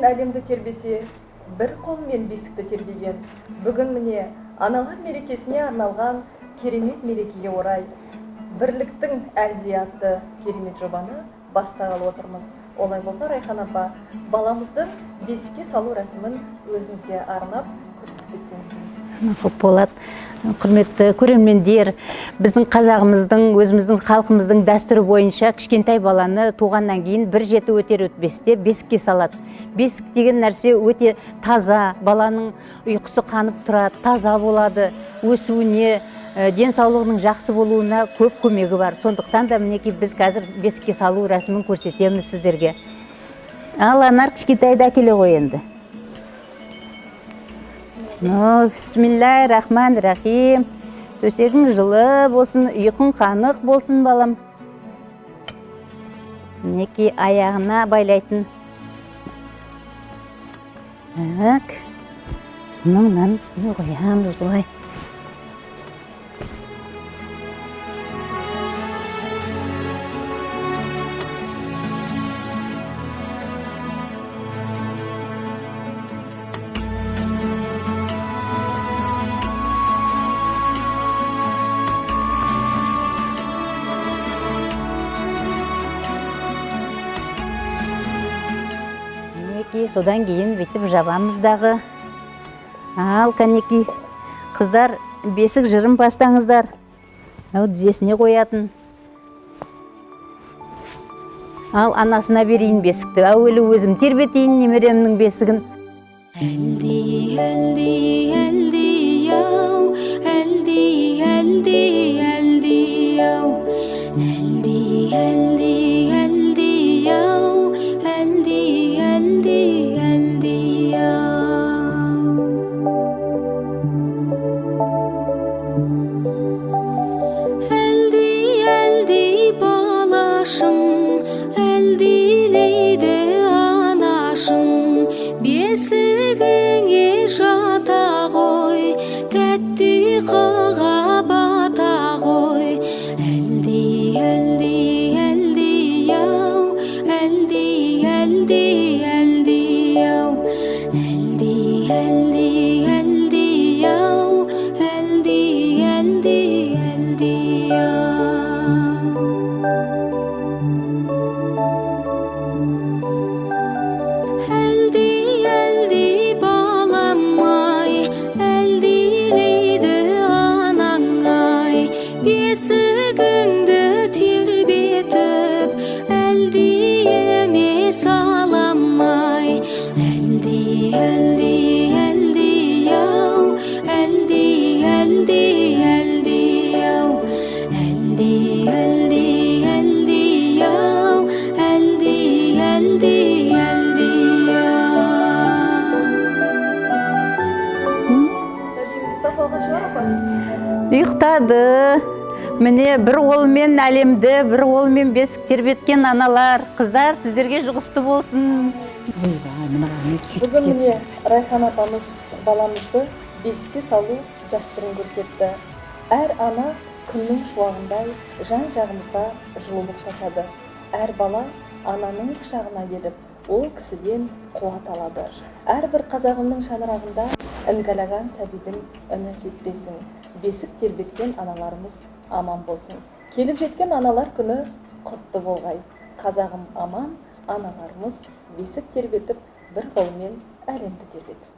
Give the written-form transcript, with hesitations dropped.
әлемді тербесе, бір қолмен бесікті тербеген. Бүгін міне аналар мерекесіне арналған керемет мерекеге орай бірліктің әлзи атты керемет жобаны бастағалы отырмыз. Олай болса, Райхан апа, баламызды бесікке салу рәсімін өзіңізге арнап көрсетіп кетсеңіз дейміз. Көп болады. Құрметті көрермендер, біздің қазағымыздың, өзіміздің халқымыздың дәстүрі бойынша кішкентай баланы туғаннан кейін бір жеті өтер өтпесте бесікке салады. Бесік деген нәрсе өте таза, баланың ұйқысы қанып тұрады, таза болады, өсуіне, денсаулығының жақсы болуына көп көмегі бар. Сондықтан да мінекей біз қазір бесікке салу рәсімін көрсетеміз сіздерге. Ал Анар, кішкентайды әкеле ғой енді. Бисмиллахи рахмани рахим. Төсегің жылы болсын, ұйқың қанық болсын, балам. Мінекей аяғына байлайтын. Так. Мынаның үстіне қоямыз былай. Мінекей, содан кейін бүйтіп жабамыз дағы. Ал, кәнекей, қыздар, бесік жырын бастаңыздар. Мынау тізесіне қоятын. Ал, анасына берейін бесікті. Әуелі өзім тербетейін немеремнің бесігін. Әлди, әлди, әлди, ау, әлди, әлди, әлди, ау. Әлди, әлди, әлди, ау, әлди, әлди, әлди, ау. Әлди, әлди, балашым, әлдилейді анашым. Бесігіңе жата ғой, тәтті ұйқыға бата ғой. Әлди, әлди, әлди, ау, әлди, әлди, әлди, ау. Әлди, әлди, әлди, ау, әлди, әлди, әлди, ау. Әлди, әлди, балам ай, әлдилейді анаң ай. Бесігіңді тербетіп, әлдиіме салам ай. Әлди, әлди, әлди, ау, әлди, әлди, әлди, ау. Әлди, әлди, әлди, ау, әлди, әлди, әлди, ау. Сәбиіміз ұйықтап қалған шығар, апа? Ұйықтады. Міне, бір қолмен әлемді, бір қолмен бесік тербеткен аналар, қыздар, сіздерге жұғысты болсын. Ойбай, мына не сөйтіп Бүгін міне Райхан апамыз баламызды бесікке салу дәстүрін көрсетті. Әр ана күннің шуағындай жан-жағымызға жылулық шашады. Әр бала ананың құшағына келіп, ол кісіден қуат алады. Әрбір қазағымның шаңырағында іңгәлаған сәбидің үні кетпесін. Бесік тербеткен аналарымыз аман болсын. Келіп жеткен аналар күні құтты болғай. Қазағым аман, аналарымыз бесік тербетіп, бір қолмен әлемді тербетсін.